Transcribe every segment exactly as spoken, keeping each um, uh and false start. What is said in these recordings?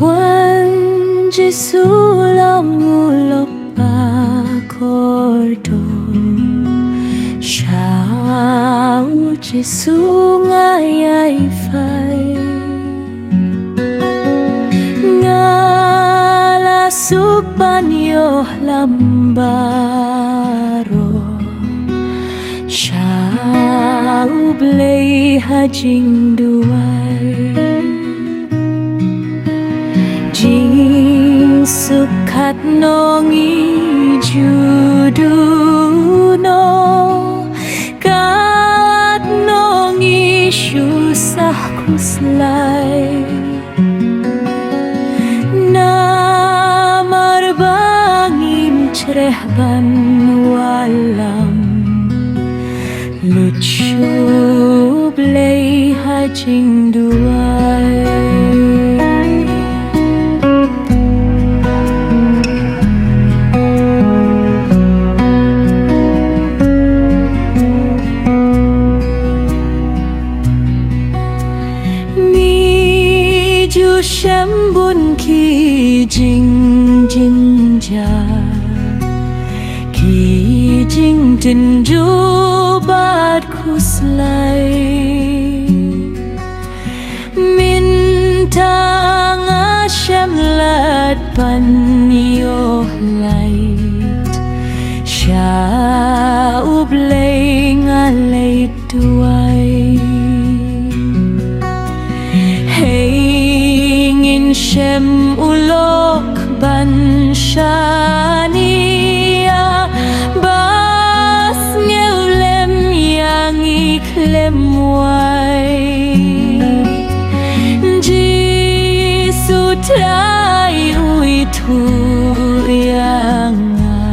Wan Jisu long u lok ba kordor, sha u Jisu nga ïai phai. Nga la suk ban ïoh lam baroh, sha u Blei ha jingduwai. Jingsuk katno ngi ju duh noh, katno ngi shu sah khuslai. Namar ba ngim shreh ban wallam, lut sha u Blei ha jingduwai. Ngi ju shem bun ki jingjynjar, ki jingtynjuh bad khuslai. Mynta nga shem lad ban ïoh lait, sha u Blei nga leit duwai. Hei ngin shem u lok ban shaniah, ba sngewlem ïa ngi khlem wai. Jisu Trai u ithuh ïa nga,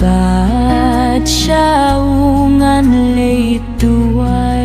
bad sha u ngan leit duwai.